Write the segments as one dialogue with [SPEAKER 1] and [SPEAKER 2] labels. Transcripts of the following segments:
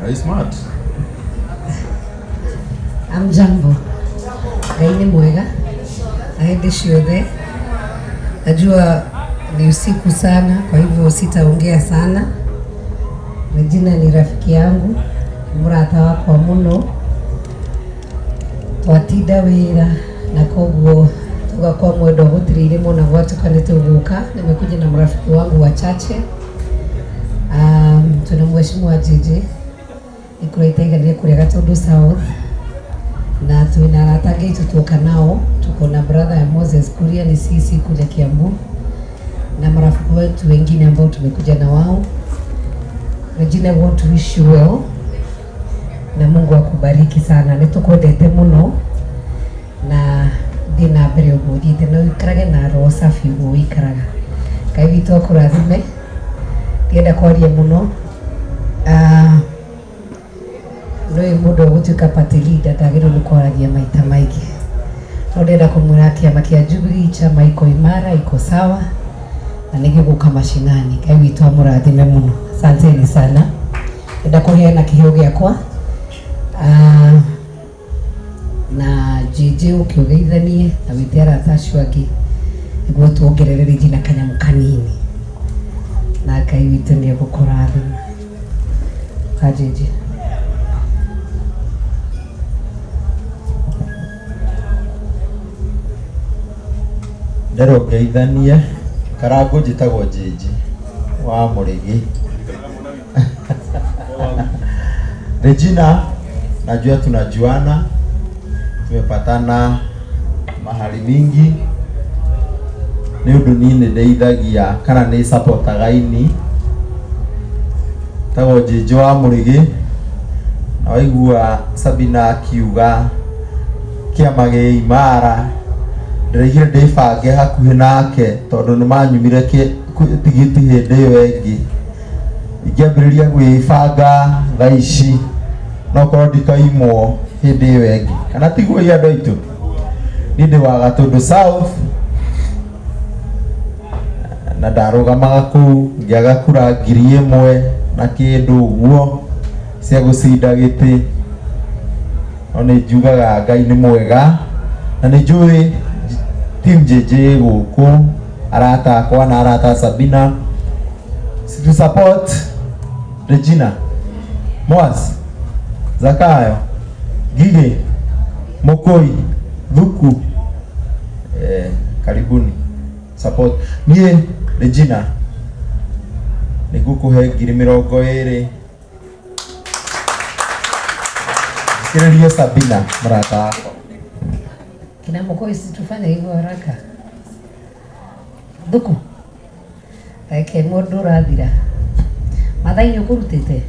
[SPEAKER 1] Are you smart?
[SPEAKER 2] Amjambo. Ngai nĩ mwega na hĩndĩ ciothe. Najua ni usiku sana, kwa hivyo sitaongea sana. Regina ni rafiki yangu, nĩ mũrata wakwa mũno. Twatinda wĩra na koguo tuga kwa mwendwa gũtirĩ irĩma ona gwatuka nĩ tũgũka. Nimekuja na marafiki wangu wachache. Tuna mheshimiwa JJ ikũraitaiganire kũrĩa Gatundu South na twina arata angĩ aitũ tuoka nao. Tuko na brother ya Moses Kuria ni sisi kuja Kiambu na marafiki wetu wengine ambao tumekuja na wao. Regina, I want to wish you well na Mungu akubariki sana. Nĩ tũkwendete mũno na thiĩ na mbere ũguo ũthiĩte na ũikarage na roho safi ũguo ũikaraga. Ngai witũ akũrathime. Ndienda kwaria mũno. Ah, nĩ mũndũ ũgũtuĩka party leader ndagĩrĩirwo nĩ kwaragia maita maingĩ, no ndĩrenda kũmwĩra kĩama kĩa Jubilee chama iko imara, iko sawa na nĩ gĩgũka mashinani. Ngai witũ amũrathime mũno. Asanteni sana. Ndĩrenda kũheana kĩheo gĩakwa. Ah, na JJ ũke ũgeithanie na wĩte arata acio angĩ nĩguo tuongerere Regina kanyamũ kanini na Ngai witũ nĩ egũkũrathima. Ka JJ.
[SPEAKER 1] Nderwo ngeithanie Karangũ, njĩtagwo Njĩnji wa Mũrĩgi. Regina, najua tunajuana, tumepatana mahali mingi nĩ ũndũ niĩ nĩ ndeithagia kana nĩ supportaga ini tagwo Njĩnji wa Mũrĩgi, na waigua Sabina akiuga kĩama gĩ imara, ndĩraigire ndĩbange hakuhĩ nake tondũ nĩ manyumire tigiti hĩndĩ ĩyo ĩngĩ. Ingĩambĩrĩria gwĩbanga thaa ici no korwo ndikaimwo hĩndĩ ĩyo ĩngĩ, kana tiguo ĩ andũ aitũ? Niĩ ndĩ wa Gatũndũ South na ndarũgamaga kũu ngĩaga kura 1000 na kĩndũ ũguo cia gũcinda gĩtĩ, no nĩ njugaga Ngai nĩ mwega na nĩ njũĩ team JJ gũkũ, arata akwa na arata a Sabina to support Regina Mwas Zakayo Gige Mokoi Thuku, karibuni support. Niĩ Regina nĩ ngũkũhe 20,000. Thikĩrĩrie Sabina mũrata wakwa.
[SPEAKER 2] Kina Mokoi, si tufanye hivyo haraka. Thuku. Reke mũndũ ũrathira. Mathai nĩ ũkũrutĩte?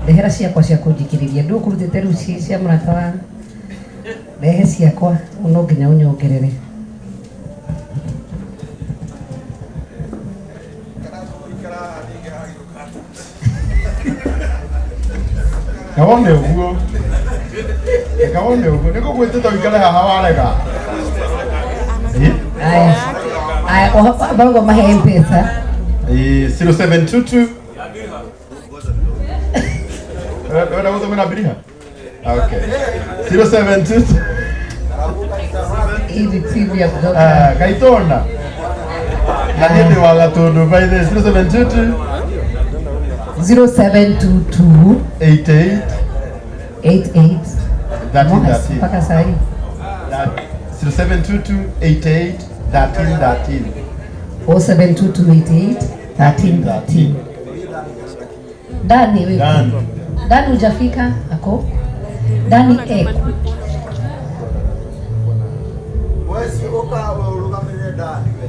[SPEAKER 2] Ndehera ciakwa cia kũnjikĩrĩria. Ndũ ũkũrutĩte rĩu cia mũrata wa. Rehe ciakwa no nginya ũnyongerere.
[SPEAKER 1] Kawone ũguo, kawone ũguo nĩ gũgwĩtĩte ũikare haha warega. Ĩ?
[SPEAKER 2] Aya. Aya, oho mahe M-Pesa.
[SPEAKER 1] Ĩ, 0722 wenda gũtũmĩra mbiriha? Okay. 0722.
[SPEAKER 2] Hii ni timu ya kutoka.
[SPEAKER 1] Ah, Kaitona na niĩ ndĩ wa Gatũndũ by the 0722
[SPEAKER 2] 0722
[SPEAKER 1] 88
[SPEAKER 2] 88
[SPEAKER 1] 13 13.
[SPEAKER 2] Mpaka saa hii.
[SPEAKER 1] 0722 88 13 13.
[SPEAKER 2] 072288 13 13. Dani wewe.
[SPEAKER 1] Dan.
[SPEAKER 2] Dani hujafika ako? Dani Eku.
[SPEAKER 3] Wesi ũka we ũrũgamĩrĩre Dani we.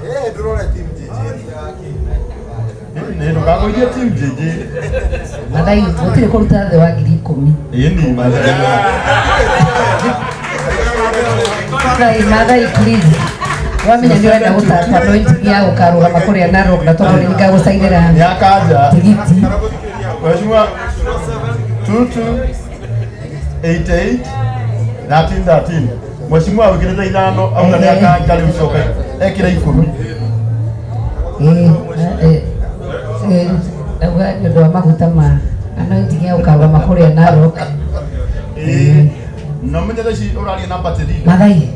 [SPEAKER 3] Eh, ndũrore team JJ
[SPEAKER 1] Nĩ ndũkagũithie team JJ.
[SPEAKER 2] Mathai gũtirĩ kũruta thĩ wa 10,000.
[SPEAKER 1] Ĩni Mathai.
[SPEAKER 2] Mathai, Mathai please. Wamenya nĩ ũrenda gũtaka anointing ya gũkarũgama kũrĩa Narok na tondũ nĩ ngagũcainĩra
[SPEAKER 1] Nĩ akanja.
[SPEAKER 2] tigiti.
[SPEAKER 1] Mheshimiwa 22 88 13 13. Mheshimiwa wĩkĩrĩte ithano auga nĩ akanja rĩu coka ekĩra 10.
[SPEAKER 2] Eh, eh. Nĩ ũndũ wa maguta ma anointing ya ũkarũgama kũrĩa Narok.
[SPEAKER 4] Ĩĩ. Na ũmenye thaa ici ũraria na party leader.
[SPEAKER 2] Mathai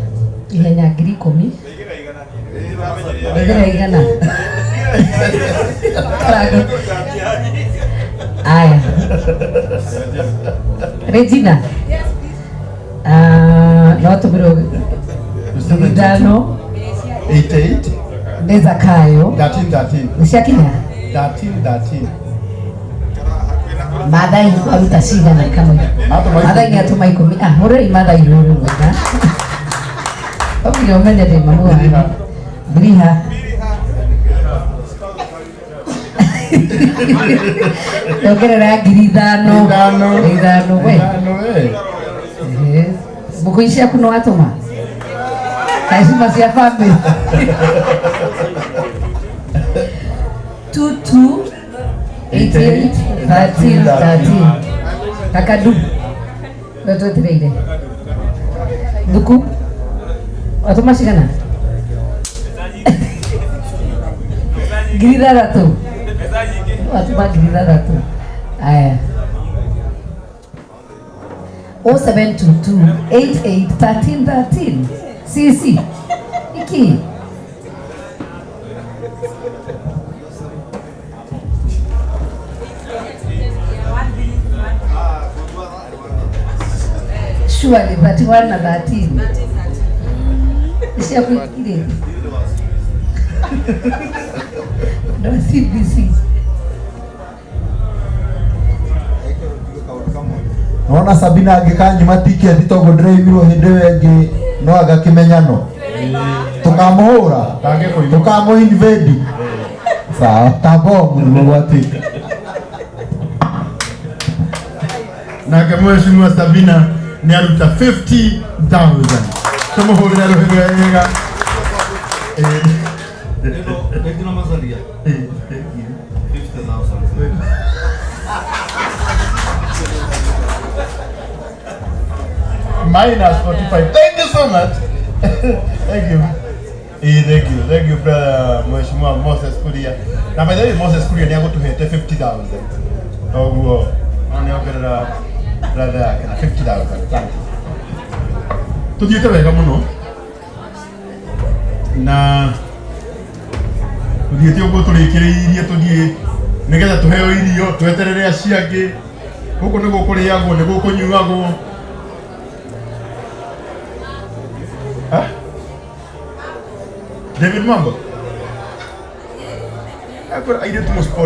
[SPEAKER 2] ihenya 10,000. Ndaigĩra igana. Karango. Aya. Regina. Ah, no tũmĩrwo 5,000.
[SPEAKER 4] 88
[SPEAKER 2] Nĩ Zakayo.
[SPEAKER 4] 13 13.
[SPEAKER 2] Nĩ ciakinya?
[SPEAKER 4] 13 13.
[SPEAKER 2] Mathai aruta cigana kamwe.
[SPEAKER 4] Atũma
[SPEAKER 2] Mathai nĩ atũma 10. Ah, hũrĩrai Mathai rũrũ rwega. Ũkire ũmenye ndĩ mamu wanyu. Biriha. Ongerera 5,000.
[SPEAKER 4] 5.
[SPEAKER 2] 5 we.
[SPEAKER 4] 5 we.
[SPEAKER 2] Ehe. Mbũkũ ici ciaku nĩ watũma? Kaĩ cuma cia family? 2 2 88 13 13. Kakadu. We twetereire. Thuku. Watũma cigana? 6,000. Watũma 6,000. Aya. 0722 88 13 13. CC. Iki. Surely 31 na 13. Ishakuikire. No CBC.
[SPEAKER 1] Nona Sabina angĩkanyima tiketi toguo ndĩraimirwo hĩndĩ ĩyo ĩngĩ no agakĩmenyano tũkamũhũra
[SPEAKER 4] Ndangĩkũigua.
[SPEAKER 1] tũkamũ invade sawa ta bomu nĩguo gwatuĩka.
[SPEAKER 4] Nake mheshimiwa Sabina nĩ aruta 50,000. Tũmũhũrĩre rũhĩ wega.
[SPEAKER 3] Regina Mazaria. 50,000.
[SPEAKER 4] Minus 45. Thank you so much. Thank you. Thank you. Thank you, brother Mheshimiwa Moses Kuria. Na by the way, Moses Kuria nĩ agũtũhete 50,000. Koguo no nĩ ongerera brother yake na 50,000. Thank you. Tũthiĩte wega mũno. Na tũthiĩte ũguo tũrĩkĩrĩirie tũthiĩ nĩgetha tũheo irio tweterere acio angĩ. Gũkũ nĩ gũkũrĩagwo nĩ gũkũnyuagwo. Ah? David Mambo. Airĩtu mũsport.